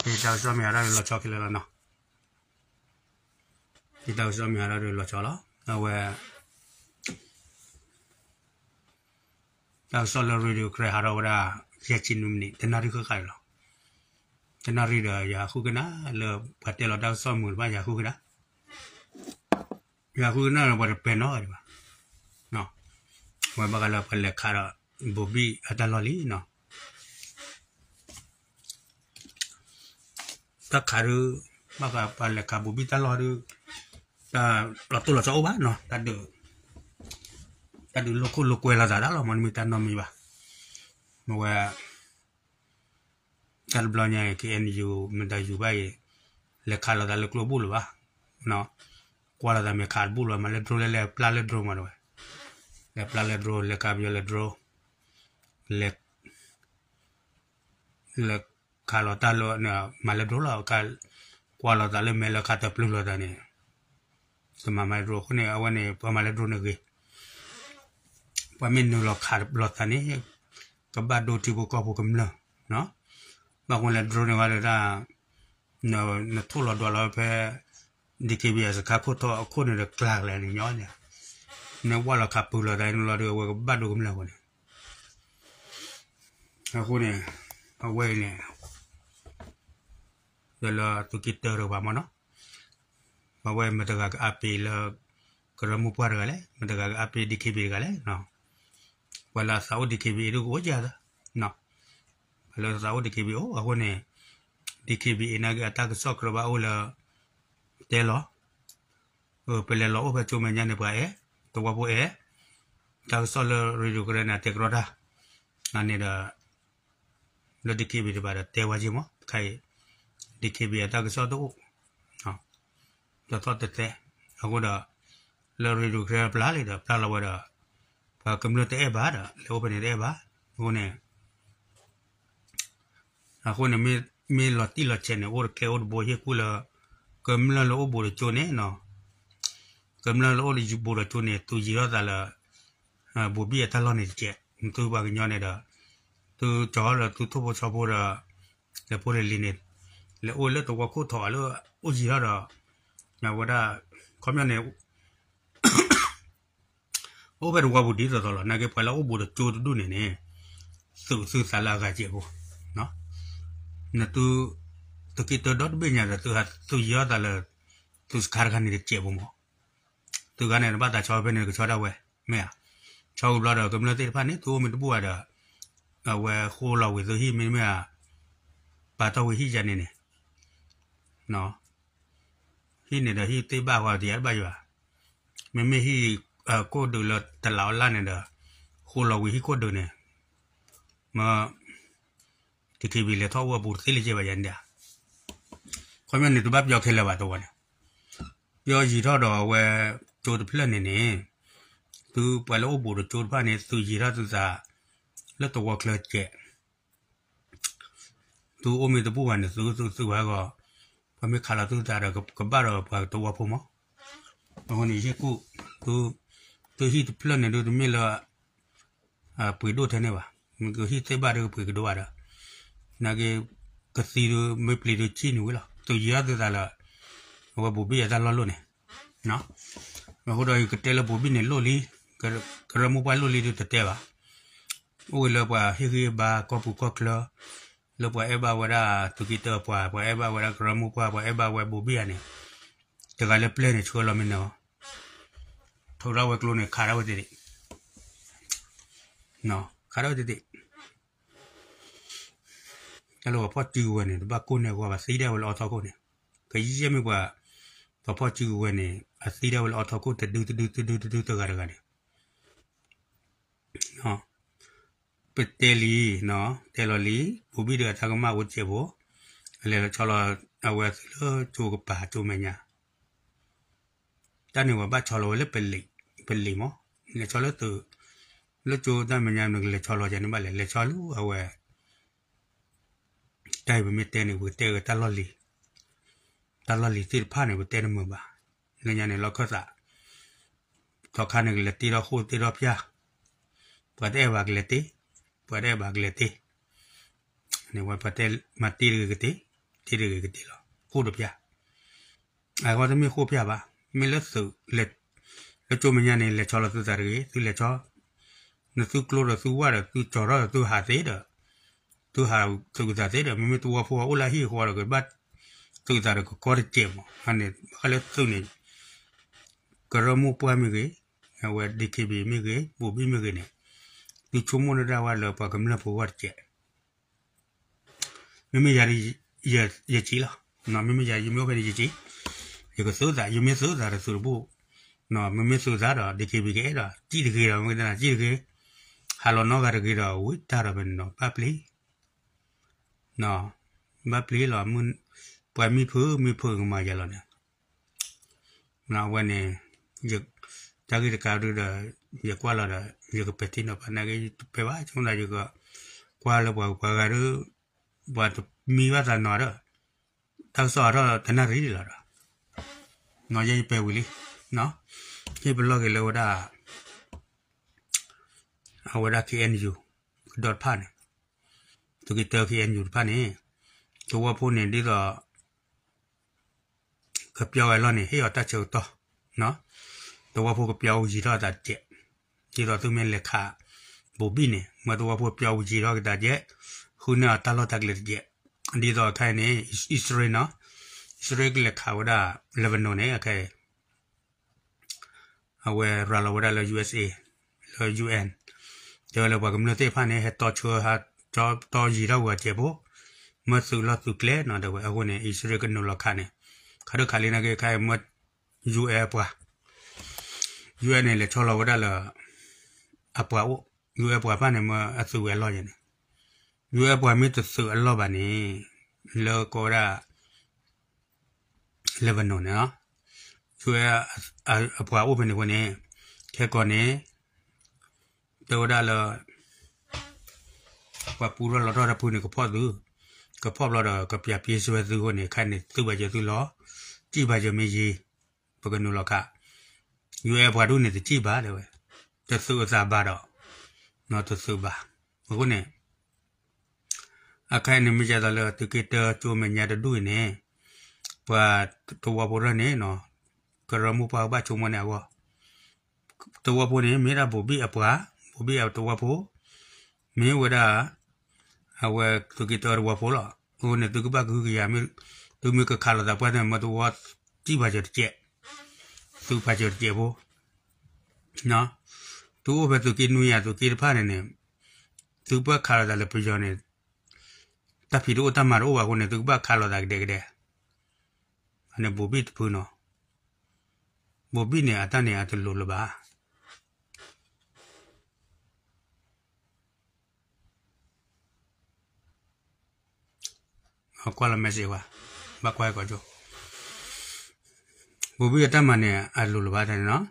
ယတၢ်ကစီၣ်မ့ၢ်ဟးထီၣ်ဒီးလီၤဆီခဲလၢာ်လီၤနီၤ. ယတၢ်ကစီၣ်မ့ၢ်ဟးထီၣ်ဒီးလီၤဆီလီၤ. အဝဲ တၢ်ကစီၣ်လၢ Radio Karen ဟးထီၣ်ဝဲဒၣ် ယဲၢ်ဆံနွံမံးနံး တနၣ်ရံၣ်ဃၣ်ဃၣ်န့ၣ်လီၤ. တနၣ်ရံၣ်ဒီး ယဟးဃုကနၣ်လၢပှၤတဲလီၤတၢ်ကစီၣ်မုာ်တဖၣ် ယဟးဃုကနၣ်, ယဟးဃုကနၣ်ဒီးပှၤတပဲာ်နီတဂၤဒံးဘၣ်. ဝဲဘၣ်ဃးလၢပှၤလဲၤခးဒီး ဘိၤဘံၣ်အတၢ်လီၢ်လံနီၤ. တၢ်ခးဒုး ဘၣ်ဃးပှၤလဲၤခးဘိၤဘံၣ်တၢ်လီၢ်ဒုး တၢ်လီၤတိၢ်လီၤဆီအိၣ်ဘၣ်နီၤ, တၢ်ဒုး တၢ်ဒုးလိာ်ခိၣ်လိာ်ကွဲလိာ်သးတၢ်လီၤ မ့တမ့ၢ်တၢ်နီတမံၤဘၣ်. မ့ၢ်ဝဲ တၢ်တဘျီညါအံၤ KNU မတၤယူၤဘၣ်အံၤ လဲၤခးလိာ်သးလၢကျိဘူၣ်လၢၤဘၣ်, ကွၢ်လိာ်သးမ့ၢ်ခးတဘူၣ်လၢၤဘၣ် မၤလၢ drone လဲၤ လဲၤပျၢ်လၢ drone မးတဝဲ, လဲၤပျၢ်လၢ drone လဲၤခးပယီၤလၢ drone လဲၤ လဲၤခးလိာ်တၢ်လၢ မၤလၢ drone လီၤ, ကွၢ်လိာ်သးလၢမဲာ်လၢခးတပျုၢ်လိာ်သးန့ၣ် တမၤမၤ drone အဃိန့ၣ် အဝဲန့ၣ် ပှၤမၤလၢ drone န့ၣ်ဂ့ၤ, ပှၤမ့ၢ်နုာ်လီၤခးလိာ်သးန့ၣ် ကဘၣ်ဒိထံဖိကီၢ်ဖိကမျၢၢ်, ဘၣ်ဃိလၢ drone န့ၣ်ဝဲဒၣ် နထိၣ်လီၤဒွးလီၤဖဲ DKBA စခါခိၣ်ထီၣ်အခိၣ်န့ၣ်ဒီးကျါကလဲာ်န့ၣ်ညီန့ၣ်, နဝၢ်လီၤခးပူၤလီၤသးန့ၣ်လီၤဒီး အဝဲကဘၣ်ဒိကမျၢၢ်အဃိန့ၣ်, အဃိန့ၣ် အဝဲအံၤန့ၣ် ဒီးလၢသုးက့တၢတကပၤမ့ၢ်နီၤ, ပဝဲမတၤတဂၤကအါပ့ၤလၢ ကရၢမိၢ်ပှၢ်တဂၤလဲၣ်, မတၤတဂၤကအါပ့ၤ DKBA တဂၤလဲၣ်, ပှၤလၢအသးအိၣ် DKBA ဒုးကအိၣ်ကသး, ပှၤလၢအသးအိၣ် DKBA အိၣ်အဃိန့ၣ်, DKBA နာ်က့အတၢ်ကစီၣ်ကြၢးဘၣ်အိၣ်လၢ တဲလီၤ ပလဲၤလီၤအိၣ်ဖဲကၠိမဲာ်ညါန့ၣ် ပှၤအဲၣ်, သဝီဖိအဲၣ်, တၢ်ကစီၣ်လၢ Radio Karen န့ၣ် တဲကရီတၢ်, အန့ၣ်ဒီး လၢ DKBA တဘၣ်ဒီးတဲဝဲက့မး, ခဲအံၤ DKBA အတၢ်ကစီၣ်တအိၣ်, တသီၣ်တဲတဲ, အဃိဒီး လၢ Radio Karen ပျၢ်လံဒီး ပျၢ်လီၤဝဲဒီး ပှၤကမျၢၢ်တအဲၣ်ဘၣ်ဒီး လဲၤအိၣ်ဖဲန့ၣ်တအဲၣ်ဘၣ်, အဃိန့ၣ် အဃိန့ၣ် မ့ၢ်လီၤတံၢ်လီၤဆဲးန့ၣ် အိၣ်တကဲအိၣ်တဘိဟ့ၣ်ကူၣ်လၢ ကမျၢၢ်လၢအိၣ်ဘူးဒီးကၠိန့ၣ်နီၤ, ကမျၢၢ်လၢအိၣ်ဘူးဒီးကၠိန့ၣ် သုးယံၤထီၣ်သးလၢ ဘူးဘံၣ်အတၢ်လီၢ်န့ၣ်တကဲး, သုပှၤကညီန့ၣ်ဒီး သုကၠီဒီးသုထိၣ်ဖိဆီဖိဒီး လဲၤဖိလဲၤလံၤန့ၣ် လဲၤအိၣ်လၢသဝီခိၣ်ထီၣ်လၢအိၣ်ယံၤထီၣ်ဒီး အဝဲဒၣ် ခီပညီန့ၣ် အိၣ်ဖဲသဝီပူၤဒ်သိးသိးလီၤ. နာ်က့ပှၤလၢအိၣ်ဘူးဒီးကၠိတဒူၣ်န့ၣ်န့ၣ် သုးသုသးလၢအဂၤစဲးဖိ, နသု သုးက့တၢဒီတဘ့ၣ်ညါဒီး သုဟးသုးယံၤထီၣ်သးလၢ သုးစခါတခါန့ၣ်တစဲးဖိမး, သုးခါန့ၣ် တဘၣ်သးဆီဖဲန့ၣ် ကဆီဒၣ်ဝဲ, မ့ၢ်ဧါ, ဆီကဘျီဒီး ကမျၢၢ်သ့ၣ်တဖၣ်န့ၣ် သုအိၣ်မ့ၢ်တဘူၣ်ဘၣ်ဒီး အဝဲဃိလီၤဝံၤသုဟံၣ်မ့တမ့ၢ်ဧါ, ပာ်ထီၣ်ဝံၤဟံၣ်ယၤန့ၣ်န့ၣ် ဟံၣ်န့ၣ်ဒီးဟံၣ်သ့ၣ်ဘၣ်ဃီတယၤတဘၣ်ယၤဘၣ်, မ့မ့ၢ်ဟံၣ် ခိၣ်ဒုးလၢတလးအီလၣ်န့ၣ်ဒီး ဃိလီၤဝံၤဟံၣ်ခိၣ်ဒုးန့ၣ်, မ့ၢ် တခ့ဘံၣ်လဲၤထီၣ်အိၣ်အပူၤတသ့လၢၤကဲဘၣ်ယၤန့ၣ်ဒီး, ခီပညီန့ၣ် တဘၣ်ပယီၤခဲလၢာ်ဘၣ်တဝီန့ၣ်, ပယီၤယံၤထီၣ်ဒီးအဝဲကၠိတဖျၢၣ်န့ၣ်န့ၣ်, သုပှၤလၢအိၣ်ဘူးဒီးကၠိတဖၣ်န့ၣ် သုးယံၤထီၣ်သုသး လၢသဝီချၢကဲး သုအိၣ်မ့ၢ်တဘူၣ်ဘၣ်န့ၣ် သုသုသုဝဲဂီၢ်, ပှၤမ့ၢ်ခးလီၤသုသးဒီး ကဘၣ်ဒီးပှၤသဝီဖိမး, အဃိန့ၣ် ယဟ့ၣ်ကူၣ် သုဟံၣ်တဖျၢၣ်န့ၣ်ဒုးတမ့ၢ်လၢ ပှ့ၤဒိၣ်ထဲန့ၣ်ဘၣ်, မ့ၢ်ကဟံၣ်သ့ၣ်ဘၣ်ဒုးကပှ့ၤကဒိၣ်ဘၣ်ဒီး, နာ်က့ ကသံဒုးမ့ၢ်ပျံၤဒုးဆံၣ်န့ၣ်ဝံၤလီၤ, သုးယံၤထီၣ်သုသးလၢ အဝဲဘူးဘံၣ်အတၢ်လီၢ်လိၣ်န့ၣ် အဃိဒီးယကတဲလၢဘူးဘံၣ်န့ၣ်လိၣ်လံ, ကရၢမိၢ်ပှၢ်လိၣ်လံဒုးတတဲဘၣ်, အိၣ်ဝဲလၢပှၤဟ့ၣ်ဂံၢ်ဘါကီၢ်ပူၤကီၢ်ချၢ, လၢပှၤအဲၣ်ဘၣ်ဝဲဒၣ်သုးက့တၢပှၤ, ပှၤအဲၣ်ဘၣ်ဝဲဒၣ်ကရၢမိၢ်ပှၢ်, ပှၤအဲၣ်ဘၣ်ဝဲဘူးဘံၣ်ဧါန့ၣ်, တဂၤလၢပျဲၢ်န့ၣ် ဆှၢလီၤမ့ၢ်န့ၣ်, ထုးထီၣ်ဝဲကျိန့ၣ် ခးထီၣ်ဝဲတ့ၢ်တ့ၢ်, ခးထီၣ်ဝဲတ့ၢ်တ့ၢ် တၢ်လၢပှၤဖီၣ်စုကဝဲၤန့ၣ် တဘၣ်ကိၢ်န့ၢ်အဂီၢ်ဘၣ် သံဒၣ်ဝဲလၢအီထီၣ်ခိၣ်န့ၣ်, ကယဲၢ်မ့ၢ်ပှၤ ပှၤဖီၣ်စုကဝဲၤန့ၣ် အသံဒၣ်ဝဲလၢအီထီၣ်ခိၣ်တဒုတဒုတဒုတဒုတဂၤတဂၤန့ၣ်, ပတဲလံ, တဲလီၤလံ, ဘူးဘံၣ်တဂၤတၢ်ကမၣ်အိၣ်စဲးဖိ, အလဲၤလီၤဆီလီၤ အဝဲသုးလၢကၠိကပၤကၠိမဲာ်ညါ တၢ်န့ၣ်ပှၤဘၣ်ဆီလီၤဝဲလၢပလံၤ, ပလံၤမး, လဲၤဆီလၢသုး, လၢကၠိတၢ်မဲာ်ညါနကလဲၤဆီလီၤယၤန့ၣ်ဘၣ်လဲၣ်, လဲၤဆီလၢအဝဲ, တၢ်အံၤပမ့ၢ်တဲန့ၣ် ပကတဲက့ၤတၢ်လီၢ်လံၤ, တၢ်လီၢ်လံၤသ့ၣ်တဖၣ်န့ၣ် ပတဲတမုာ်ဘၣ်, လၢညါန့ၣ် လီၢ်ခၢၣ်သး, သီခါန့ၣ်ကလဲၤတ့ထီၣ်ဃိၣ်တ့ထီၣ်ဖၠၣ်, ပှၤတအဲၣ်ဘၣ်ကလဲၤတ့, ပှၤတအဲၣ်ဘၣ်ကလဲၤတ့, န့ၣ်ဝဲပှၤတဲမၤတ့တဂ့ၤကတ့ တ့တဂ့ၤကတ့လီၤ, ဃိၣ်တဖၠၣ်. အဂီၢ်တမ့ၢ်ဃိၣ်ဖၠၣ်ဘၣ်, မ့ၢ်လၢသုး, လၢကၠိမဲာ်ညါန့ၣ် လဲၤဆီလီၤသုသးတဂ့ၤ, သုလဲၤဆီ, နသုကျိဒီးသုဝၣ်ဒီး သုကၠီၤထီၣ်ဒီးသုဟးသ့ဒီး, သုဟးသုးသးသ့ဒီး မ့မ့ၢ်သဝီဖိအအိၣ်လၢဟံၣ်အဃိဒီး ကဘၣ်သုးသးဒီးကကီတစဲးမး, န့ၣ် ဘၣ်ဃးလၢသုးန့ၣ် ကရၢမိၢ်ပှၢ်မ့ၢ်ဂ့ၤ, အဝဲ ဒီကံဘံၣ် မ့ၢ်ဂ့ၤ, ဘိၣ်ဘံၣ်မ့ၢ်ဂ့ၤန့ၣ်, သုဆိကမိၣ်န့ၢ်ဒၣ်ဝဲလၢပှၤကမျၢၢ်ဖိအဂီၢ်တစဲး. မ့မ့ၢ်ယၤ, ယစံးလီၤ, မ့မ့ၢ်ယၤ ယမ့ၢ်အိၣ်ဖဲန့ၣ်ယစံး, ယကသုးသး, ယမ့ၢ်သုးသးဒီးသုးတဘိၣ်, မ့မ့ၢ်သုးသးဒီး ဒီကံဘံၣ် ကအဲၣ်ဒိးစံၣ်တဂ့ၤဒီး မ့ၢ်ကစံၣ်တဂ့ၤ, ဟးလီၤနီတဂၤတဂ့ၤဒီး ဝံၤတၢ်ဒီးဖဲန့ၣ်နီၤ ဘၣ်ပျံၤ ဘၣ်ပျံၤလီၤ, ပှၤမံဖုးမံဖုးကမၤယၤလီၤန့ၣ် အဝဲန့ၣ်, တၢ်ဂ့ၢ်တခါဒုဒီး ယကွၢ်လီၤဒီး ယကပဲာ်ထံနီၤဖးနာ်က့ တပဲာ်ဘၣ်, ဆိကမိၣ်သးယကကွၢ်လၢပှၤပှၤဂၤဒီး ပှၤတမံဘၣ်သးနီၤဒီး တၢ်ကစီၣ်အါထီၣ်တနၣ်ရံၣ်လီၤဒီး ယဲယပဲာ်ဝံၤလံ, ဟ့ၣ်ပလီၢ်က့ၤလၢဝဲဒၣ် အဝဲဒၣ် ခ့ၣ်အဲၣ်ယူၣ် ကဒီးတဖၣ်န့ၣ်, သုးက့တၢ ခ့ၣ်အဲၣ်ယူၣ် တဖၣ်န့ၣ်, သဝီဖိန့ၣ် ဒ်သိး ကပျီဝဲအလီၢ်န့ၣ် ဟ့ၣ်အီၤတၢ်ဆၢကတီၢ်, သဝီဖိကပျီဝဲယံၤထီၣ်အသးတကဲး, ဒ်သိးသုမ့ၢ်လဲၤခး ဘိၣ်ဘံၣ်န့ၣ် မ့ၢ်သဝီဖိပျီဝဲယံၤထီၣ်က့ၤသးတကဲး, ဃုန့ၢ်အီၤတၢ်လီၢ်တၢ်ကျဲတကဲး, ဒ်သိးခဲအံၤန့ၣ် အံၣ်စရ့လးနီၤ, အံၣ်စရ့လးကလဲၤခးဝဲဒၣ် Lebanon န့ၣ် အခဲအံၤ အဝဲရၤလီၤဝဲဒၣ်လၢ ယူၢ်အ့ၣ်အ့ၣ် လၢ ယူၢ်အ့ၣ်, တဲဝဲလၢပှၤကမျၢၢ်သ့ၣ်တဖၣ်န့ၣ် ဟဲတီဆှၢဟး တီယံၤထီၣ်ဝဲအစဲးဖိ, မ့ၢ်သုးလီၢ်သုးကျဲနီၤ တဲဝဲ. အဃိန့ၣ် အံၣ်စရ့လးကနုာ်လီၤခးန့ၣ်, ခးဒိၣ်ခးလံနာ်က့ ခဲအံၤမ့ၢ် ယူၢ်အ့ၣ်အပှၤ, ယူၢ်အ့ၣ်န့ၣ် လဲၤဆီလီၤဝဲဒၣ်လၢ အပှၤအိၣ်, ယူၢ်အ့ၣ်ပှၤတဖၣ်န့ၣ် မ့ၢ်အသုးဝဲအလီၢ်ယဲန့ၣ်, ယူၢ်အ့ၣ်ပှၤမ့ၢ်တသုးအလီၢ်ဘၣ်န့ၣ် လၢကိးဝဲဒၣ် Lebanon န့ၣ်လီၤ. ယူၢ်အ့ၣ်အပှၤအိၣ်ဖဲန့ၣ်အဃိန့ၣ်, ခဲကီးန့ၣ် တဲဝဲဒၣ်လၢ ပှၤပူထီၣ်လီၤထီၣ်တၢ်ဖုန့ၣ် ကဖီၣ်သု, ကဖီၣ်ဘျီဒီး ကပျးပျ့ၤစၢၤဝဲသုအဃိန့ၣ် ခဲအံၤန့ၣ် သုးဘၣ်စၢၤသုလီၤ, စံၣ်ဘၣ်စၢၤမ့ၢ်ယံၤ, ပကနုာ်လီၤခး, ယူၢ်အ့ၣ်ပှၤဒူၣ်န့ၣ် တစံၣ်ဘၣ်တဲဝဲ, တသုးအသးဘၣ်ဒီး, တသုးဘၣ်. အဃိန့ၣ် အခဲအံၤန့ၣ် မ့ၢ်ယဲသိးလၢသုးက့တၢကၠိမဲာ်ညါတဒူၣ်အံၤန့ၣ်, ပှၤသဝီဖိထီၣ်န့ၣ်, ကရၢမိၢ်ပှၢ်ကဘၣ်ဆိကမိၣ်န့ၣ်အဂီၢ်, သဝီဖိန့ၣ် မ့ၢ်ဒၣ်ဘိၣ်ဘံၣ်အပှၤ, ဘိၣ်ဘံၣ်အသဝီဖိ, မ့ၢ်ဝဲဒၣ် အဝဲသုးက့တၢသဝီဖိလီၤ. အဃိန့ၣ် သုကဘၣ်ကဟုကယာ်, သုမ့ၢ်ကခးလိာ်သးပှၢ်န့ၣ် မ့ၢ်သဝီစံၣ်ဘၣ်စၢၤတကဲး, သုးဘၣ်စၢၤတကဲးဖိ သုအိၣ်ဖဲသုးက့နွံယၤ သုးက့တဖၣ်န့ၣ်န့ၣ်, သုကဘၣ်ခးလိာ်သးလၢပယီၤန့ၣ်, တၢ်ဖံးတအိၣ်တၢ်မၤတအိၣ်ဘၣ်အဃိန့ၣ် သုကဘၣ်ခးလိာ်သးကဒဲကဒဲ, န့ၣ်ဘိၣ်ဘံၣ်တဖုနီၤ, ဘိၣ်ဘံၣ်န့ၣ် အတၢ်န့ၣ်အတလိၤလၢၤဘၣ်. ကွၢ်လီၤ message ဝဲ, ဘၣ်ကွၢ်ကီကၠိ, ဘိၣ်ဘံၣ်အတၢ်မၤန့ၣ် အလိၤလၢၤဘၣ်တၢ်န့ၣ်နီၤ.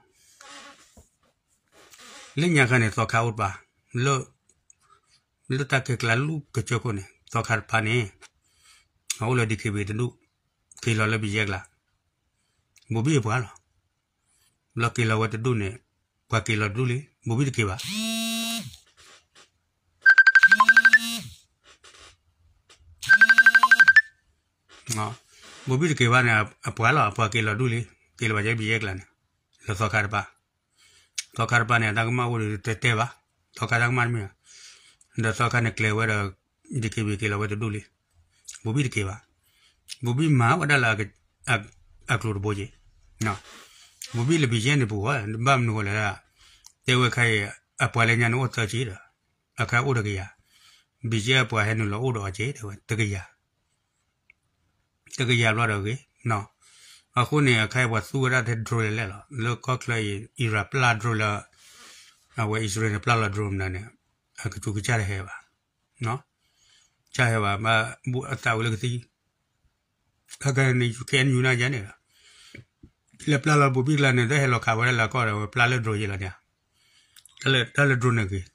လၢညါခါန့ၣ် သီခါအိၣ်တပၤ, လၢတၢ်ကဲကျါလူၢ်ကစၢၢ်ခိၣ်န့ၣ် သီခါတပၤန့ၣ်, အအိၣ်လၢ ဒီကံဘံၣ် တဒူၣ်, က့ၤလီၤလၢဘံယဲၢ်ကျါ, ဘိၣ်ဘံၣ်အပှၤလီၤ. ဘျီက့ၤလီၤဝဲတဒူၣ်န့ၣ်, ပှၤက့ၤလီၤတဒူၣ်လံ, ဘိၣ်ဘံၣ်တက့ၤဘၣ် ဘိၣ်ဘံၣ်တက့ၤဘၣ်န့ၣ် အပှၤလီၤ, အပှၤက့ၤလီၤဒူၣ်လံ, က့ၤလီၤဘၣ်ယဲၢ်ဘံယဲၢ်ကျါန့ၣ်, လၢသီခါတပၤ, သီခါတပၤန့ၣ် အတၢ်ကမၣ်အိၣ်ဒီးတတဲဘၣ်, သီခါတၢ်ကမၣ်တမ့ၢ်, ဒီးသီခါန့ၣ်ကျဲၤဝဲဒီး, ဒီကံဘံၣ်က့ၤလီၤဝဲတဒူၣ်လံ, ဘိၣ်ဘံၣ်တက့ၤဘၣ်, ဘိၣ်ဘံၣ်မၤဝဲဒၣ်လၢ အကျိၤတဘိက့ၤ, ဘိၣ်ဘံၣ်လၢဘံယဲၢ်န့ၣ်ပူၤဃီ, ဘၣ်မနုၤဃိလဲၣ်, တဲဝဲခဲအံၤ, အပှၤလၢညါန့ၣ်အိၣ်သၢဆံဒီး, အခါအိၣ်တကယၤ, ဘံယဲၢ်အပှၤဟဲနုာ်လီၤအိၣ်ဒီးအီၤက့ၤ တဲဝဲတကယၤ တကယၤဘျီဒီးဂ့ၤ, အဃိန့ၣ် အခါအံၤပှၤသူဝဲဒၣ်ထဲ drone လဲၣ်လဲၣ်လီၤ, လၢကီၢ်ချၢအံၤ Iran ပျၢ် drone လၢ, အဝဲအံၣ်စရ့လးန့ၣ် ပျၢ်လီၤ drone မနုၤန့ၣ်, အကစူးကစၢ်တဟဲဘၣ်, ကၢ်ဟဲဘၣ်, ဘၣ်ဘူးအသးဝဲလၢကသံၣ်, ခဲကနံၣ် ယူၢ်ခ့ၣ်ယူၢ်နၢ်ယါန့ၣ်ဒီး, လဲၤပျၢ်လီၤဘိၣ်ဘံၣ်ကျါန့ၣ် တဟဲလီၤခးဝဲဒၣ်လၢအကီၢ်ဒီး ဝဲပျၢ်လၢ drone ယဲၢ်လီၤန့ၣ်, တၢ်လၢ drone န့ၣ်ဂ့ၤ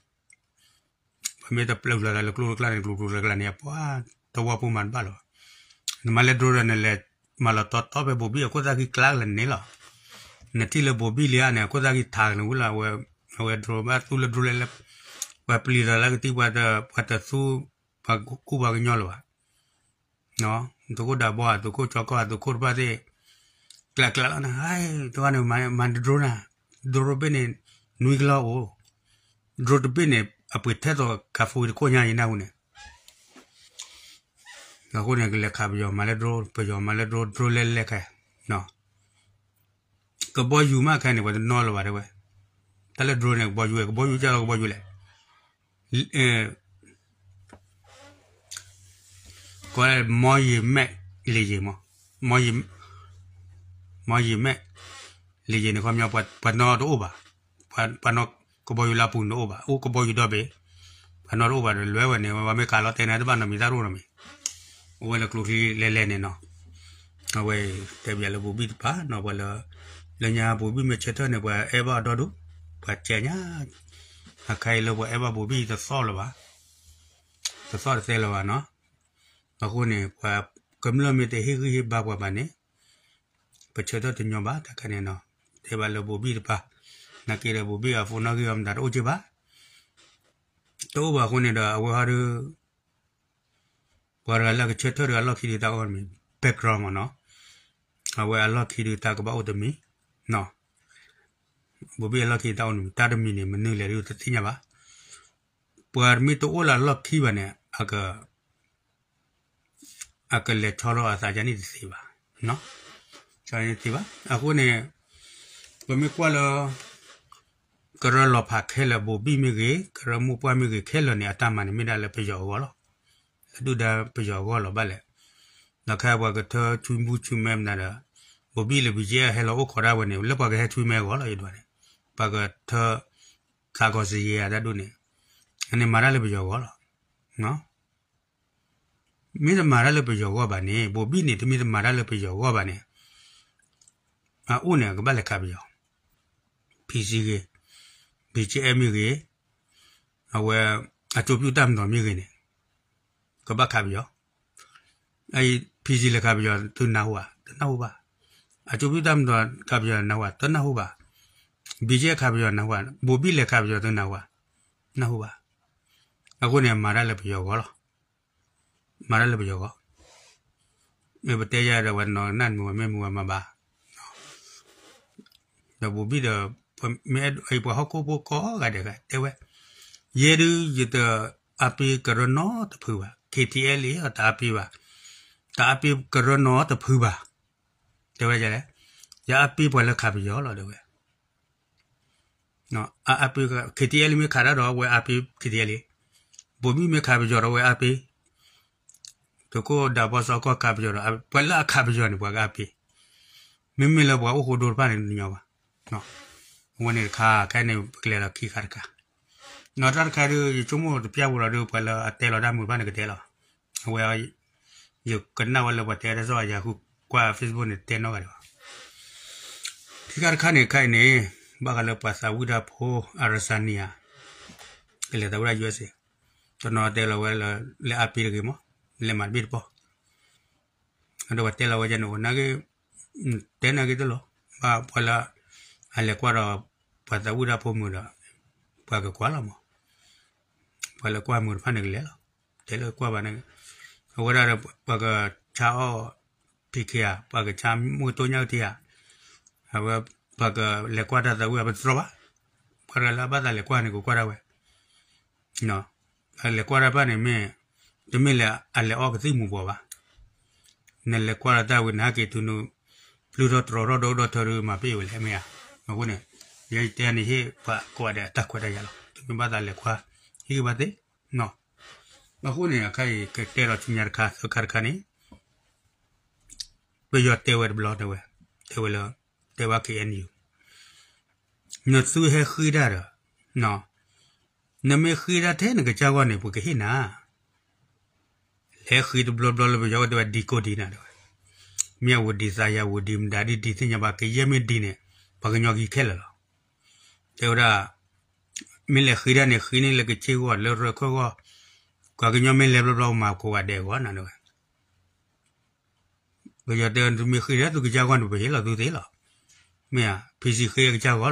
ပမ့ၢ်တပျၢ်လီၤသးလၢကျိတကျါန့ၣ် ကျိကျိတကျါန့ၣ် အပှၤသဝီဖိမၤတဘၣ်လၢၤဘၣ်, နမၤလၢ drone ဒီးနလဲၤမၤလီၤတီတီဖဲဘိၣ်ဘံၣ်အခိၣ်သၣ်ခံကျါကလၢာ်န့ၣ်လီၤ, နထံၣ်လၢဘိၣ်ဘံၣ်လံဧါန့ၣ် အခိၣ်သၣ်ခံထးကနဝံၤလီၤ, အဝဲ drone ဘၣ်သူလၢ drone လဲၣ်လဲၣ်, ပှၤပျံၤသးလၢကသံၣ် ပှၤတသူ ပှၤကူပှၤကညီလၢၤဘၣ်, သုးခိၣ်ဒးဘီ သုးခိၣ်ကၠီကီၢ် သုးခိၣ်တဖၣ်သ့ၣ် ကျးကျးလီၤနၤ တဂၤန့ၣ် မၤ drone နၤ drone တဘ့ၣ်န့ၣ် နွံကလီၢ်အိၣ် drone တဘ့ၣ်န့ၣ် အပှ့ၤထဲသိး ခးဖူတခိၣ်ညါအံၤနၢ်ဟူန့ၣ် အဃိန့ၣ် ကလဲၤခးပယီၤမၤလၢ drone ပယီၤမၤလၢ drone drone လဲၤလဲၤခဲ ကဘီယူၤမးခဲန့ၣ် ပှၤတနီၤလၢၤဘၣ်တဲဝဲ တၢ်လၢ drone န့ၣ် ကဘီယူၤ ကဘီယူၤကၢ်လီၤကဘီယူၤလဲၣ် ကိးလၢ မော်ရည်မဲ လေယာဉ်မး မော်ရည်မဲ လေယာဉ်န့ၣ် ခီပညီ ပှၤနီတအိၣ်ဘၣ် ပှၤနီ ကဘီယူၤလၢအပူၤန့ၣ်တအိၣ်ဘၣ် အိၣ်ကဘီယူၤဒီဘ့ၣ် ပှၤနီတအိၣ်ဘၣ်ဒီး လဲၤဝဲန့ၣ် ပှၤမ့ၢ်ကးလီၤတဲာ်န့ၣ် တဘၣ်နီတမံၤတၢ်တအိၣ်နီတမံၤ အိၣ်ဝဲလၢကျိချံလဲၤလဲၤန့ၣ်နီၤ အဝဲတဲပယီၤလၢဘိၤဘံၣ်တပၤနီၤ ပှၤလၢ လၢညါဘိၤဘံၣ်မ့ၢ်ဆၢထၢၣ်န့ၣ် ပှၤအဲၣ်ဘၣ်အီၤဒီဒူၣ် ပှၤကဲညါ အခါအံၤလၢပှၤအဲၣ်ဘၣ်ဘိၤဘံၣ်တသီၣ်လၢၤဘၣ် တသီၣ်တသဲလၢၤဘၣ်နီၤ အဃိန့ၣ် ပှၤကမျၢၢ်မ့ၢ်တဟ့ၣ်ဂံၢ်ဟ့ၣ်ဘါပှၤဘၣ်န့ၣ် ပဆၢထၢၣ်တညီဘၣ်တခါန့ၣ်နီၤ တဲဘၣ်လၢဘိၤဘံၣ်တပၤ နာ်က့ဒီးဘိၤဘံၣ်အ phone နီၣ်ဂံၢ်အီၤမတၤတအိၣ်က့ဘၣ် တအိၣ်ဘၣ်အဃိန့ၣ်ဒီး အဝဲဟီဒီး ပှၤတဂၤလၢအကဆၢထၢၣ်ဒီးအလီၢ်ခံဒုးတၢ်အိၣ်တမံၤ background မ့ၢ်နီၤ အဝဲအလီၢ်ခံဒုးတၢ်ကဘၣ်အိၣ်တမံၤ ဘိၤဘံၣ်အလီၢ်ခံဒုးတၢ်အိၣ်တမံၤ တၢ်တမံၤန့ၣ် မနုၤလဲၣ်ဒုးတသ့ၣ်ညါဘၣ် ပှၤမ့ၢ်တအိၣ်လၢအလီၢ်ခံဘၣ်န့ၣ် အကလဲၤဆီထီၣ်အသးဒ်န့ၣ်တသ့ဘၣ် တသ့ဘၣ် အဃိန့ၣ် ပမ့ၢ်ကွၢ်လၢ ကရၢလီၤဖးခဲလၢာ် ဘိၤဘံၣ်မ့ၢ်ဂ့ၤ ကရၢမိၢ်ပှၢ်မ့ၢ်ဂ့ၤ ခဲလၢာ်န့ၣ် အတၢ်မၤန့ၣ်မ့ၢ်ဒၣ်လၢပယီၤအဂီၢ်လီၤ လၢဒုၣ်ဒါပယီၤအဂီၢ်လီၤဘၣ်လဲၣ် ဒီးခဲပှၤကထၢဆူမူဆူမဲမတၤဒီး ဘိၤဘံၣ်လၢ ဘံၣ်ကဲ ဟဲလီၤအိၣ်ခိးဒၣ်ဝဲန့ၣ် လၢပှၤကဟဲဆူမဲအဂီၢ်လီၤ ယဒွးန့ၣ် ပှၤကထၢ ခးကီၢ်စယံၤယၤတၢ်ဒိၣ်န့ၣ် အန့ၣ်မၤတၢ်လၢပယီၤအဂီၢ်လီၤ မ့ၢ်တမၤတၢ်လၢပယီၤအဂီၢ်ဘၣ်န့ၣ် ဘိၤဘံၣ်န့ၣ် တမ့ၢ်တမၤတၢ်လၢပယီၤအဂီၢ်ဘၣ်န့ၣ် အအိၣ်န့ၣ် အကဘၣ်လဲၤခးပယီၤ PC ဂ့ၤ ဘံၣ်ကဲမ့ၢ်ဂ့ၤ အဝဲ အကၠိပျုၢ်တၢ်မၤဒီးမ့ၢ်ဂ့ၤန့ၣ် ကဘၣ်ခးပယီၤ အ PC လဲၤခးပယီၤ သုနၢ်ဟူဧါ တနၢ်ဟူဘၣ် အကၠိပျုၢ်တၢ်မၤဒီးခးပယီၤနၢ်ဟူဧါ တနၢ်ဟူဘၣ် ဘံၣ်ကဲခးပယီၤနၢ်ဟူဧါ ဘိၤဘံၣ်လဲၤခးပယီၤသုနၢ်ဟူဧါ နၢ်ဟူဘၣ် အဃိန့ၣ် မၤတၢ်လၢပယီၤအဂီၢ်လီၤ မၤတၢ်လၢပယီၤအဂီၢ် မ့ၢ်ပတဲယၤဒီးဝဲနီၤ နၢ်မုာ်ဝဲမ့ၢ်မုာ်ဝဲမၤဘၣ် ဒီးဘိၤဘံၣ်ဒီး မ့ၢ်အဲၣ်ဒိးအံၤပှၤဟီၣ်ခိၣ်ဖိကိးဂၤဒဲးဂၤတဲဝဲ ယဲဒုးယတအါပ့ၤကရၢနီတဖုဘၣ် KTLA တအါပ့ၤဘၣ် တအါပ့ၤကရၢနီတဖုဘၣ် တဲဝဲဒ်လဲၣ် ယအါပ့ၤပှၤလၢခးပယီၤလီၤတဲဝဲ အအါပ့ၤ KTLA မ့ၢ်ခးတၢ်ဒီးဝဲအါပ့ၤ KTLA ဘိၤဘံၣ်မ့ၢ်ခးပယီၤဒီးဝဲအါပ့ၤ သုးခိၣ်ဒးဘီစီၤကီၢ်ခးပယီၤဒီး ပှၤလၢအခးပယီၤန့ၣ် ပှၤကအါပ့ၤ မ့မ့ၢ်လၢပှၤအိၣ်ဃိဒိတဖၣ်န့ၣ်တညီဘၣ် အဝဲန့ၣ်တခါ ခဲအံၤန့ၣ် ပကလဲၤဒီးခံခါတခါ ဒီးတၢ်တခါဒီး ယဆိကမိၣ်တပျၢ်ပူၤလီၤဒီး ပှၤလၢအတဲလီၤတၢ်မုာ်တဖၣ်န့ၣ်ကတဲလီၤ အဝဲ ယကနၣ်ဝဲလၢပှၤတဲတၢ်စီၣ် ယၤဃုကွၢ် Facebook န့ၣ်တဲနီတဂၤဒံးဘၣ် ခံခါတခါန့ၣ် ခဲအံၤန့ၣ် ဘၣ်ဃးလၢပှၤသးဝံၣ်တၢ်ဖိ Arizona ကလဲၤသးဝံၣ်တၢ် USA တနီၤတဲလီၤဝဲလၢ လဲၤအါပ့ၤတဂ့ၤမး လဲၤမၤတဘ့ၣ်တပီၢ် ဒီးပှၤတဲလီၤဝဲဒ်န့ၣ် အိၣ်နာ်က့ တဲနာ်က့တလီၤ ဘၣ်ပှၤလၢ အလဲၤကွၢ်ဒီး ပှၤသးဝံၣ်တၢ်ဖိမုာ်ဒီး ပှၤကကွၢ်လီၤမး ပှၤလဲၤကွၢ်မုာ်တဖၣ်န့ၣ်ကလဲၤလီၤ တဲလၢကွၢ်ဘၣ်န့ၣ် အဝဲဒၣ်ဒီး ပှၤကဆါအီၣ် ဖံးခ့ဧါ ပှၤကဆါမုၢ်တိၢ်ညၣ်ကထံဧါ အဝဲ ပှၤကလဲၤကွၢ်တၢ်သးဝံၣ်အပတြီဘၣ် ပှၤတဂၤလၢအဘၣ်သးလဲၤကွၢ်န့ၣ် ကကွၢ်ဒၣ်ဝဲ အလဲၤကွၢ်တၢ်တဖၣ်န့ၣ်မ့ၢ် တမ့ၢ်လၢအလဲၤအီၣ်ကသံၣ်မူၤဘှီးဘၣ် နလဲၤကွၢ်လီၤတၢ်ဝံၤ နဟဲက့ၤတုၤနုၤ ပျုၢ်ထီၣ်တြီထီၣ်ဒီဒီထၢဒီးမၤပ့ၢ်ဝဲလဲၣ် မ့ၢ်ဧါ. အဃိန့ၣ် ယဲယတဲန့ၣ်ဟ့ၣ်ပှၤကိးဂၤဒဲးအတၢ်ခွဲးတၢ်ယာ်လီၤ. သုမ့ၢ်ဘၣ်သးလဲၤကွၢ် ဟ့ၣ်ဂံၢ်ဘါသ့နီၤ. အဃိန့ၣ် အခါအံၤကတဲလီၤဆူညါတခါ သၢခါတခါန့ၣ် ပယီၤတဲဝဲတဘျီတဲဝဲ တဲဝဲလၢ တဲဝဲ KNU နသုဟဲဃ့တၢ်ဒီး နမ့ၢ်ဃ့တၢ်ထဲနကစၢ်ဂီၢ်န့ၣ် ပကဟ့ၣ်နၤ လဲၤဃ့တဘျီဘျီလၢပယီၤတဲဝဲ ဒံကိၢ်ဒံနၤတဲဝဲ မ့ၢ်အဝူၤဒံသးယၤဝူၤဒံမတၤဒ်ဒံသ့ၣ်ညါဘၣ် ကယဲၢ်မ့ၢ်ဒံန့ၣ် ပှၤကညီကဟံးခဲလၢာ်လီၤ. တဲဝဲဒၣ် မ့ၢ်လဲၤဃ့တၢ်န့ၣ် ဃ့န့ၢ်လၢကဆ့ဂီၢ်လၢရဲၣ်ခၢၣ်ဂီၢ် ပှၤကညီမ့ၢ်လဲၤဘျီဘျီမၤကိးဂၤဒဲးအဂီၢ်နၤတဲဝဲ ပယီၤတဲ သုမ့ၢ်ဃ့ဒီးသုကစၢ်ဂီၢ်န့ၣ် ပဟ့ၣ်လီၤသုသ့လီၤ. မ့ၢ်ဧါ ဖံစံဃ့အကစၢ်ဂီၢ်လီၤ. ဒံခံဘံ လၢ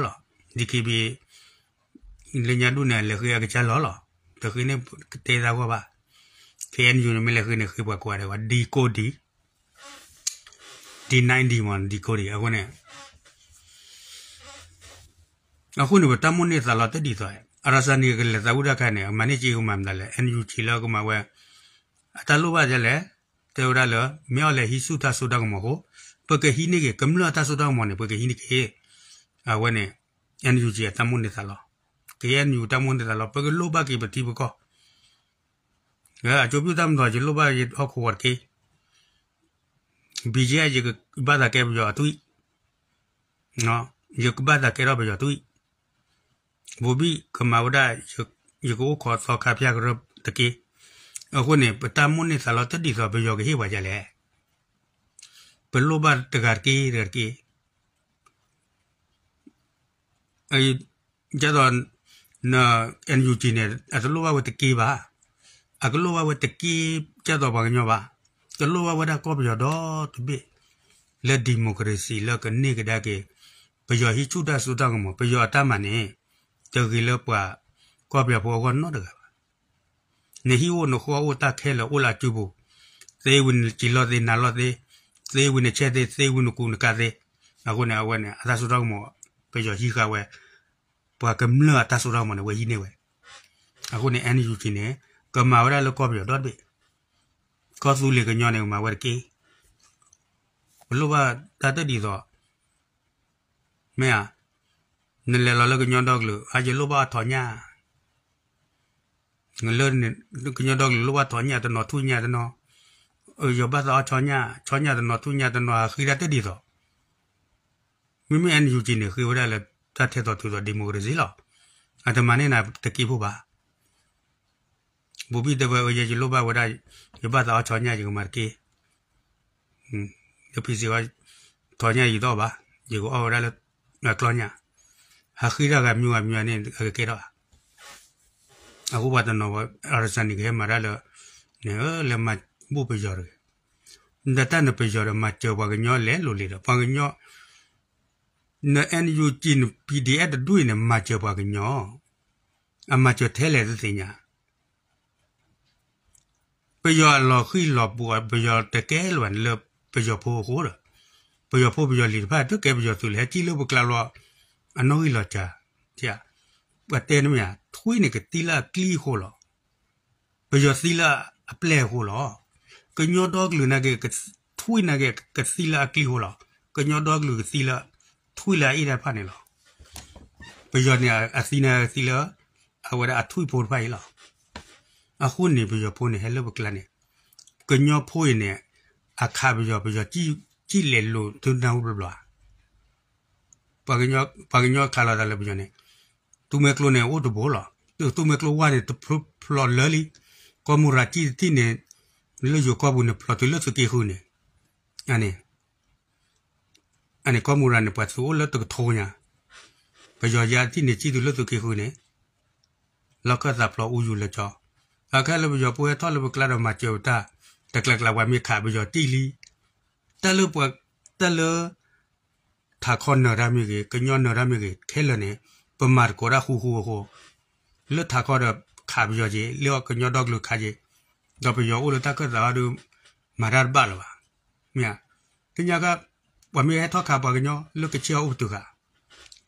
ညါဒူၣ်န့ၣ် လဲၤဃ့အကစၢ်လီၤလီၤ. တဃ့န့ၢ်ကတဲသးဂီၢ်ဘၣ်. ခဲအံၤနယူၤန့ၣ် မ့ၢ်လဲၤဃ့န့ၣ် ဃ့ပှၤကိးဂၤဒဲးဝဲ ဒံကိၢ်ဒံ D ninety မ့ၢ် decoding အဃိန့ၣ် အဃိန့ၣ် ပတၢ်မိၣ်န့ၢ်သးလီတဒ်သိး အရၢစၢ်န့ၣ် ကလဲၤသးဝံၣ်တၢ်ခါန့ၣ် ကမၤန့ၢ်က့ၤကမၤမတၤလဲၣ် NUG လၢကမၤဝဲ အတၢ်လိၣ်ဘၣ်ဒ်လဲၣ် တဲဝဲဒၣ်လၢ မ့ၢ်အီၤလဲၤဟံးဆူၣ်တၢ်စိတၢ်ကမီၤအဃိ ပကဟံးန့ၢ်က့ၤ ကမျၢၢ်အတၢ်စိတၢ်ကမီၤန့ၣ် ပကဟံးန့ၢ်က့ၤ အဝဲန့ၣ် NUG အတၢ်မိၣ်န့ၢ်သးလီ KNU တၢ်မိၣ်န့ၢ်သးလီ ပကလိၣ်ဘၣ်က့ၤပထံပကီၢ် အကၠိပၠူၣ်တၢ်မၤဒီး ယလိၣ်ဘၣ်ယဟီၣ်ခိၣ်ဝီၤတက့ၢ် BGF ယကဘၣ်သးကဲပယီၤအသွံၣ်, ယကဘၣ်သးကဲထီၣ်ပယီၤသွံၣ်, ဘိဘံၣ်ကမၤဝဲဒၣ် ယကအိၣ်ခိးသီခါဖၠၣ်ကရၢၢ်တက့ၢ်. အဃိန့ၣ် ပတၢ်မိၣ်န့ၢ်သးလီတဒ်သိး ပယီၤကဟ့ၣ်ပှၤဒ်လဲၣ်. ပလိၣ်ဘၣ်တဂၤတက့ၢ်တဂၤတက့ၢ်. ဒ်သိး NUG န့ၣ် အတလိၣ်ဘၣ်ဝဲတက့ၢ်ဘၣ်. အကလိၣ်ဘၣ်ဝဲတက့ၢ် ဒ်သိးပှၤကညီဘၣ်. ကလိၣ်ဘၣ်ဝဲဒၣ်ကီၢ်ပယီၤဒီတဘ့ၣ် လၢ democracy လၢကန့ၢ်ကဒါက့ၤ ပယီၤဟံးဆူၣ်တၢ်စိတၢ်ကမီၤ ပယီၤအတၢ်မၤန့ၣ် တဂ့ၤလၢပှၤကီၢ်ပယီၤဖိအဂီၢ်နီတဂၤဘၣ်. နဟံၣ်အိၣ်နဃီအိၣ်တၢ်ခဲလၢာ်အိၣ်လၢအစုပူၤ, သ့ဝံၤနစံးလီၢ်သ့နၤလီၢ်သ့, သ့ဝံၤနဆဲးသ့ သ့ဝံၤနကူးနကၤသ့, အဃိန့ၣ် အဝဲန့ၣ် အတၢ်စိတၢ်ကမီၤ ပယီၤဟံးဃာ်ဝဲ ပှၤကမျၢၢ်အတၢ်စိတၢ်ကမီၤန့ၣ် ဝဲဟံးန့ၢ်ဝဲ. အဃိန့ၣ် NUG န့ၣ် ကမၤဝဲဒၣ်လၢကီၢ်ပယီၤဒီတဘ့ၣ်, ကီၢ်သူလ့ၤကညီန့ၣ် ကမၤဝဲတက့ၢ်. ပလိၣ်ဘၣ်တၢ်တဒ်သိး မ့ၢ်ဧါ, နလဲၤလီၤလၢကညီဒီကလုာ် အါယလိၣ်ဘၣ်အီၤထီးညၣ်, လၢကညီဒီကလုာ်လိၣ်ဘၣ်ထီးညၣ်တနီၤထူၣ်ညၣ်တနီၤ, ယဘၣ်သးအီၤဆီညၣ်, ဆီညၣ်တနီၤထူၣ်ညၣ်တနီၤ ဟးဃ့တၢ်တဒ်သိး. မ့မ့ၢ် NUG န့ၣ် ဃ့ဝဲဒၣ်လၢတၢ်ထဲသိးတုၤသိး democracy လီၤ. အတမၤန့ၢ်နၤတက့ၢ်ဖိဘၣ်. ဘိဘံၣ်တဲဝဲ ယဲယလိၣ်ဘၣ်ဝဲဒၣ် ယဘၣ်သးအီၤဆီညၣ် ယကမၤတက့ၢ်. လၢဖံစ့ဝဲ ထီးညၣ်ယံၤသီၣ်ဘၣ်, ယကအီၣ်ဝဲဒၣ်လၢကျီၢ်ညၣ်, ဟးဃ့တၢ်ဂၤမံၤဂၤမံၤဂၤန့ၣ် အကကဲထီၣ်ဧါ. အဃိပှၤတနီၤ အရစၢန့ၣ်ကဟဲမၤတၢ်လၢ န့ၣ်လၢမၤဘူၣ်ပယီၤတဂ့ၤ. နတၢ်နပယီၤဒီးမၤစၢၤပှၤကညီလဲၤလိၤလံဒီး ပှၤကညီ န NUG န PDF တဒူၣ်အံၤန့ၣ် မၤစၢၤပှၤကညီ, အမၤစၢၤထဲလဲၣ်တသ့ၣ်ညါ. ပယီၤအလီၤဃံၤလီၤပူၤ ပယီၤတကဲလၢၤဘၣ်လၢပယီၤဖိအဃိဒီး ပယီၤဖိပယီၤလံၤတဖၣ် တကဲပယီၤသုးလၢဟဲကံၣ်လၢပကျါလီၤ အနီၣ်ဂံၢ်လီၤစှၤ, ပှၤတဲန့ၣ်မ့ၢ် ထွံၣ်န့ၣ်ကသံလၢအကျံအဃိလီၤ. ပယီၤသံလၢအပျဲၢ်အဃိလီၤ. ကညီဒီကလုာ်နာ်က့ ထွံၣ်နာ်က့ ကသံလၢအကျံအဃိလီၤ. ကညီဒီကလုာ်ကသံလၢ ထွံၣ်လၢအအ့ၣ်တၢ်တဖၣ်န့ၣ်လီၤ. ပယီၤန့ၣ် အသံန့ၣ်ကသံလၢ အဝဲဒၣ်အထွံၣ်ဖိတဖၣ်အံၤလီၤ. အဃိန့ၣ် ပယီၤဖိန့ၣ်ဟဲလၢပကျါန့ၣ် ကညီဖိအံၤန့ၣ် အခးပယီၤ ပယီၤကံၣ်လဲၤလိၤသုနၢ်ဟူဘျီဘျီဧါ. ပှၤကညီခးလီၤသးလၢပယီၤန့ၣ် သူမွဲကျိန့ၣ်အိၣ်တဘိလီၤ. သူမွဲကျိဝါန့ၣ် တဖျိဖျိလၢလံ. ကီၢ်မူရၤကံၣ်တထံၣ်န့ၣ် လၢယိၤကီၢ်ပူၤန့ၣ် ဖျိတုၤလၢသုးက့ဃုာ်န့ၣ် အန့ၣ် အန့ၣ်ကီၢ်မူရၤန့ၣ် ပှၤသုးအိၣ်လၢတကထိညါ, ပယီၤယါတထံၣ်န့ၣ် ကံၣ်တုၤလၢသုးက့ဃုာ်န့ၣ် လီၢ်ခၢၣ်သးဖျိအူယူၤလၢကၠီ, အခါလၢပယီၤဖိဟဲထီၣ်လၢပကျါဒီးမၤစၢၤပတၢ်, တကျဲးကျဲးပှၤမ့ၢ်ခးပယီၤတံၢ်လံ, တၢ်လၢ တၢ်လၢ ထးခီနၢၤတၢ်မ့ၢ်ဂ့ၤ, ကညီနၢၤတၢ်မ့ၢ်ဂ့ၤ, ခဲလၢာ်န့ၣ် ပမၤသကိးတၢ်ဃူဃူအဃိ, လၢထးခီဒီးခးပယီၤက့ၤ, လၢကညီဒီကလုာ်ခးက့ၤ, ဒီးပယီၤအိၣ်လၢတၢ်ခၢၣ်သးအီၤဒီး မၤတၢ်တဘၣ်လၢၤဘၣ်. မ့ၢ်ဧါ, သ့ၣ်ညါခါ, ပှၤမ့ၢ်ဟဲထီၣ်ခးပှၤကညီလၢကဆ့အအိၣ်ပတုာ်ဃာ်,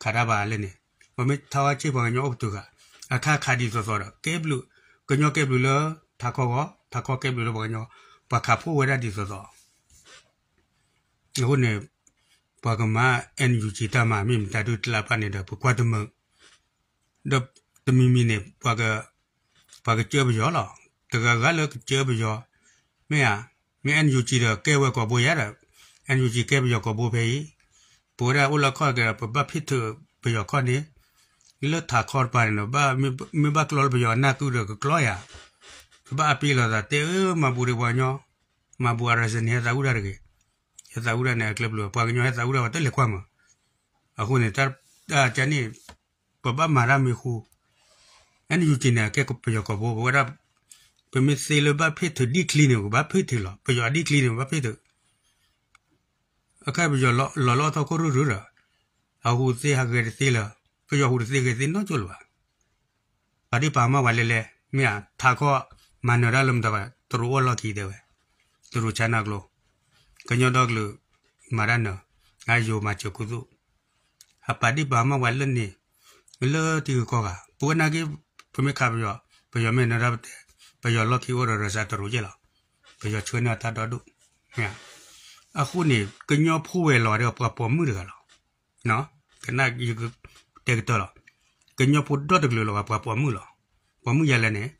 ခးတၢ်ဘၣ်လဲၣ်န့ၣ်, ပှၤမ့ၢ်ထီၣ်ခးဆ့ပှၤကညီအိၣ်ပတုာ်ဃာ်, အခါခးဒ်သိးသိးဒီး ကဲဘျုး, ကညီကဲဘျုးလၢထးခီဂီၢ်, ထးခီကဲဘျုးလၢပှၤကညီ, ပှၤခးဖိဝဲဒၣ်ဒ်သိးသိး အဃိန့ၣ် ပှၤကမၤ NUG တၢ်မၤ မ့ၢ်မတၤဒုတလၢ်ပၢ်န့ၣ်ဒီး ပကွၢ်တမုာ်, ဒီးတမံၤမံၤန့ၣ် ပှၤကစၢပယီၤလီၤ. တဂၤဂၤလၢကစၢပယီၤ, မ့ၢ်ဧါ, မ့ၢ် NUG ဒီးကဲဝဲကိာ်ဘိယါဒီး, NUG ကဲပယီၤကိာ်ဘိဖဲအံၤ, ပဝဲဒၣ်အိၣ်လၢခီၣ်က့ၤဒီး ပဘၣ်ဖ့ၣ်ထုးပယီၤခီၣ်န့ၣ်, လၢထးခီတပၤန့ၣ်ဒီး မ့ၢ်ဘၣ်ကျီလၢပယီၤအနၢ်ကုဒီးကကျီယၤ, ပဘၣ်အပ့ၤလိာ်သးတဲအၢ မၤဘူးဒီးပှၤကညီ, မၤဘူးအရစၢန့ၣ် ဟဲသးဝံၣ်တၢ်တဂ့ၤ, ဟဲသးဝံၣ်တၢ်န့ၣ် အကျဲပျုၤ ပှၤကညီဟဲသးဝံၣ်တၢ် ပှၤတလဲၤကွၢ်မး, အဃိန့ၣ် တၢ်ကန့ၣ် ပဘၣ်မၤတၢ်မံၤဃူ, NUG န့ၣ် အကဲပယီၤကိာ်ဘိ ပဝဲဒၣ်, ပမ့ၢ်သ့လၢဘၣ်ဖ့ၣ်ထုးဒံၣ်ချံန့ၣ် ပဘၣ်ဖ့ၣ်ထုးလီၤ, ပယီၤအဒံၣ်ချံန့ၣ် ပဘၣ်ဖ့ၣ်ထုး အခါပယီၤလီၤလီၤထီၣ်ခိၣ်ရုၢ်ရုၢ်ဒီး, အဟူးသ့ဟးဂဲၤတသ့လၢၤ, ပယီၤဟူးတသ့ဂဲၤသ့နီတကၠိလၢၤဘၣ်. ပာ်ဒ့ၣ်ပာ်ကမၣ်ပှၤလဲၤလဲၤ, မ့ၢ်ဧါ, ထးခီမၤနၢၤတၢ်လၢမတၤဘၣ်, တရူးအီၣ်လီၢ်ခံတဲဝဲ, တရူးဆါနၢ်ကျိ, ကညီဒီကလုာ်, မၤတၢ်နၢၤ, ယိၤမၤစၢၤခူသူၣ်, ဟးပာ်ဒံၣ်ပာ်မၢ်ပှၤလၢန့ၣ်, လၢထံဂုၤကီၢ်ဂၤ, ပဝဲနာ်က့ ပမ့ၢ်ခးပယီၤ, ပယီၤမ့ၢ်နၢၤတၢ်ပတဲ, ပယီၤလီၢ်ခံအိၣ်ဒီးရၢစးတရူးယဲၢ်လီၤ, ပယီၤဆှၢန့ၢ်အီၤတၢ်ဒီဒူၣ်, အဃိန့ၣ် ကညီဖိဝဲၤလီၤဒီးပှၤပိာ်မုၣ်တဂၤလီၤ. ကနၣ်ယကတဲကတၢၢ်လီၤ, ကညီဖိဒီတကလုာ်လီၤဂာ် ပှၤပိာ်မုၣ်လီၤ. ပိာ်မုၣ်ယၤလဲၣ်န့ၣ်,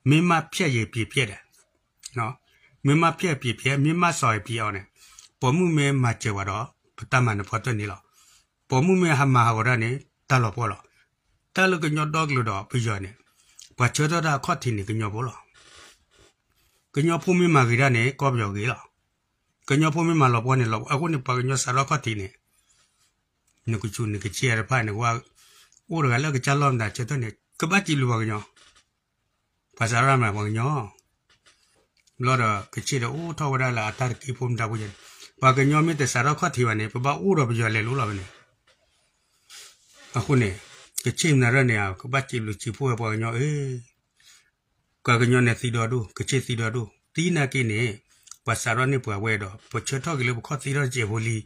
မ့ၢ်မ့ၢ်ဖျဲးယံၤပျံၤဖျဲးဒီး, မ့ၢ်မ့ၢ်ဖျဲးယံၤပျံၤဖျဲး, မ့ၢ်မ့ၢ်စီၤယံၤပျံၤအီၤန့ၣ်, ပိာ်မုၣ်မ့ၢ်မၤစၢၤဝဲဒီး ပတၢ်မၤနၢၤဖီတၢၢ်န့ၣ်လီၤ. ပိာ်မုၣ်မ့ၢ်ဟးမၤဟးဂီၤတၢ်န့ၣ် တၢ်လီၤပှီၢ်လီၤ. တၢ်လၢကညီဒီကလုာ်ဒီးပယီၤန့ၣ်, ပှၤဆၢထၢၣ်တၢ်အခီၣ်ထံးန့ၣ် ကညီဖိလီၤ. ကညီဖိမ့ၢ်မၤဂ့ၤတၢ်န့ၣ် ကီၢ်ပယီၤဂ့ၤလီၤ. ကညီဖိမ့ၢ်မၤလီၤပှီၢ်န့ၣ်လီၤ. အဃိန့ၣ် ပှၤကညီစးထီၣ်ခီၣ်ထံးန့ၣ်, နကဆူးနကဆ့ၣ်တဖၣ်န့ၣ် အိၣ်တဂၤလၢကစၢ်လီၢ်မတၤဆၢထၢၣ်န့ၣ် ကဘၣ်စံးဘျုးပှၤကညီ, ပှၤစးထီၣ်မၤပှၤကညီ ဘျီဒီး ကဆ့ၣ်ဒီးအိၣ်ထီၣ်ဝဲဒၣ်လၢအတၢ်တက့ဖိမတၤဖိယဲန့ၣ်, ပှၤကညီမ့ၢ်တစးထီၣ်ခီၣ်ထံးဘၣ်န့ၣ် ပဘၣ်အိၣ်ဒီးပယီၤလဲၤလိၤလီၤဖဲန့ၣ်. အဃိန့ၣ် ကဆ့ၣ်မနၤရၢၣ်န့ၣ် ကဘၣ်စံးဘျုးစံးဖှိၣ်ဝဲပှၤကညီဧၢ, ပှၤကညီန့ၣ်သံဒီဒူၣ် ကဆ့ၣ်သံဒီဒူၣ် သံနာ်က့န့ၣ်, ပှၤစးထီၣ်န့ၢ်ပှၤဝဲဒီး ပဆၢထီၣ်က့ၤလၢပခီၣ်သံထီၣ်တစဲးဖိလံ,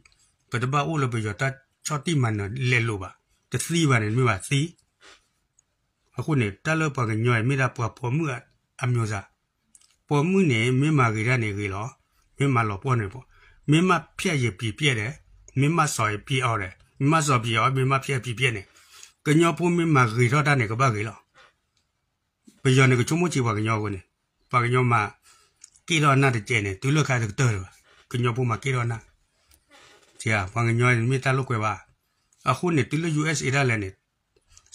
ပတဘၣ်အိၣ်လၢပယီၤတၢ်ဆီၣ်တံၢ်မၤနၢၤလဲၤလိၤဘၣ်, တသံဘၣ်န့ၣ် မ့ၢ်ဘၣ်သံ အဃိန့ၣ် တၢ်လၢပှၤကညီအံၤ မ့ၢ်ဒၣ်ပှၤပိာ်မုၣ်အမျိုးသား, ပိာ်မုၣ်န့ၣ် မ့ၢ်မၤဂ့ၤတၢ်န့ၣ်ဂ့ၤလီၤ, မ့ၢ်မၤလီၤပှီၢ်န့ၣ်ပှီၢ်, မ့ၢ်မ့ၢ်ဖျဲးယံၤပျံၤဖျဲးဒီး, မ့ၢ်မ့ၢ်စီၤယံၤပျံၤအီၤဒီး, မ့ၢ်မ့ၢ်စီၤပျံၤအီၤ မ့ၢ်မ့ၢ်ဖျဲးပျံၤဖျဲးန့ၣ်, ကညီဖိမ့ၢ်မၤဂ့ၤထီၣ်တၢ်န့ၣ် ကဘၣ်ဂ့ၤလီၤ. ပယီၤန့ၣ် ကဆိကမိၣ်ဆံးပှၤကညီအဃိန့ၣ်, ပှၤကညီမၤက့ၣ်ထီၣ်အနၢ်တစဲးန့ၣ် တုၤလၢခါတကတၢၢ်လၢၤဘၣ်, ကညီဖိမၤက့ၣ်ထီၣ်အနၢ်, ပှၤကညီန့ၣ်မ့ၢ်တၢ်လိာ်ကွဲဘၣ်. အဃိန့ၣ် တုၤလၢ ယူႇအၢၣ်စ့ၣ် ဒၣ်လဲာ်န့ၣ်,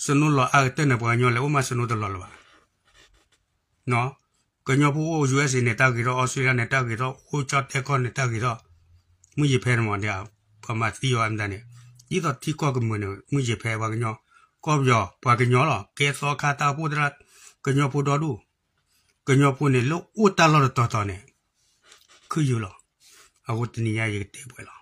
စနိလီၤအါကတၢၢ်န့ၣ် ပှၤကညီလဲၤအိၣ်မးစနိတလီၤလၢၤဘၣ်. ကညီဖိအိၣ် ယူႇအၢၣ်စ့ၣ် န့ၣ် တၢ်ဂ့ၤထီၣ်, အီစထြ့လယါန့ၣ် တၢ်ဂ့ၤထီၣ်, အိၣ်ကၠီၣ်တဲၣ်ကီၢ်န့ၣ် တၢ်ဂ့ၤထီၣ်, မုၢ်ယံၤဖဲန့ၣ်မး ပှၤမၤသံအီၤအမတၤန့ၣ်, ဒ်သိးထံကီၢ်ကမုာ်န့ၣ် မုၢ်ယံၤဖဲပှၤကညီ, ကီၢ်ပယီၤ ပှၤကညီလီၤ, ကဲသီခါတၢ်အိၣ်ဖှိၣ်သရၣ်, ကညီဖိဒီဒူၣ်, ကညီဖိန့ၣ် လၢအိၣ်တၢ်လီၢ်တတီၤတီၤန့ၣ် ခုၣ်ယုၢ်လီၤ. အဃိတနံၤညါယကတဲပှဲၤလီၤ.